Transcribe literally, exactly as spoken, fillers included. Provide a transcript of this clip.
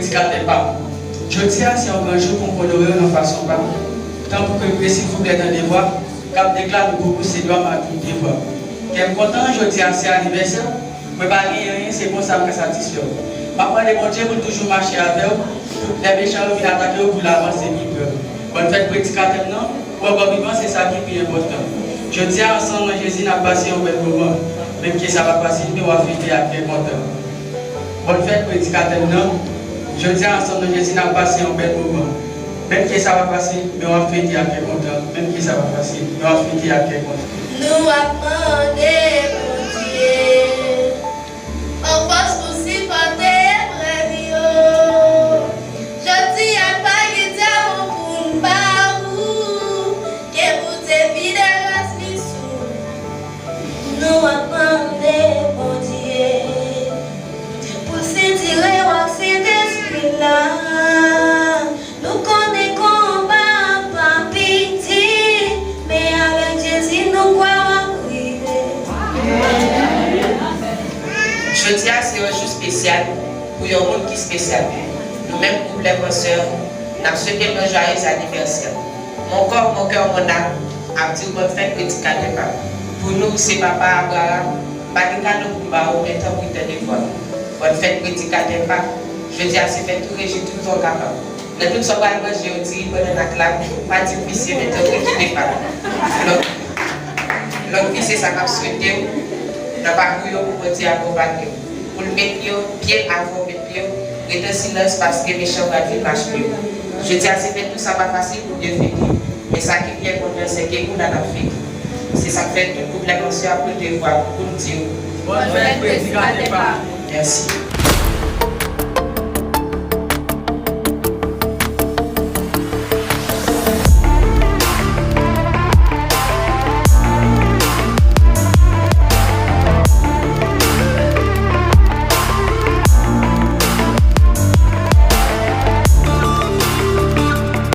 Predikatè pa m. Jodi a se yon gran jou pou m onore w nan fason pa m. Tanpri priye silvouplè tande vwa k ap deklame pou ou se dwa m ak tout devwa. Kè m kontan jodi a se anivèsè w. Mwen pa genyen anyen, se konsa m ka satisfè w. M ap mande Bondye pou l toujou mache avè w, pou lè mechan yo vin atake w, pou l avanse pi pre w. Bòn fèt predikatè m nan, pou ankò vivan, se sa ki pi enpòtan. Jodi a, ansanm nan Jezi, n ap pase yon bèl moman. Menm ke sa pa fasil, men w ap fete ak kè kontan. Bòn fèt predikatè m nan. Jodi a, ansanm nan Jezi, n ap pase yon bèl moman. Menm ke sa pa fasil, men w ap fete ak kè kontan. Menm ke sa pa fasil, men w ap fete ak kè kontan. Nou ap mande Bondye yon fòs pou sipòte eprèv yo. Jodi a, n pa gen dyamon pou n ba ou. Ke Bondye vide gras li sou nou. Nou ap mande Bondye pou l sitire w ak Sentespri l la. Nou konnen konba a pa piti, men avèk Jezi nou kwè w ap rive. Jodi a se yon jou espesyal pou yon moun ki espesyal. Nou menm gwoup Lè Pansè, n ap swete l yon jwayez anivèsè. Mon corps, mon cœur, mon âme ap di w bòn fèt predikatè pa m. Pou nou, se papa Abraham, m pa gen kado pou m ba ou, men tanpri tande vwa m. Bòn fèt predikatè pa m. Jodi a se fèt ou rejwi tout jan w kapab. Nan tout sa w pral manje yo, diri, bannann ak lam, pa di m visye, men tanpri kite pa m. Lòt, lòt vi se sa m ap swete w, nan pakou yo pou Bondye akonpanye w. Pou l met pye w, pye avè w met pye w, ret an silans paske mechan pral vin mache pye w. Jodi a se fèt ou, sa pa fasil pou byen fete. Men sa ki pi enpòtan, se ke ou la n ap fete. Se sa k fè tout gwoup Lè Pansè ap pote vwa pou n di w. Bòn fèt predikatè pa m. Mèsi.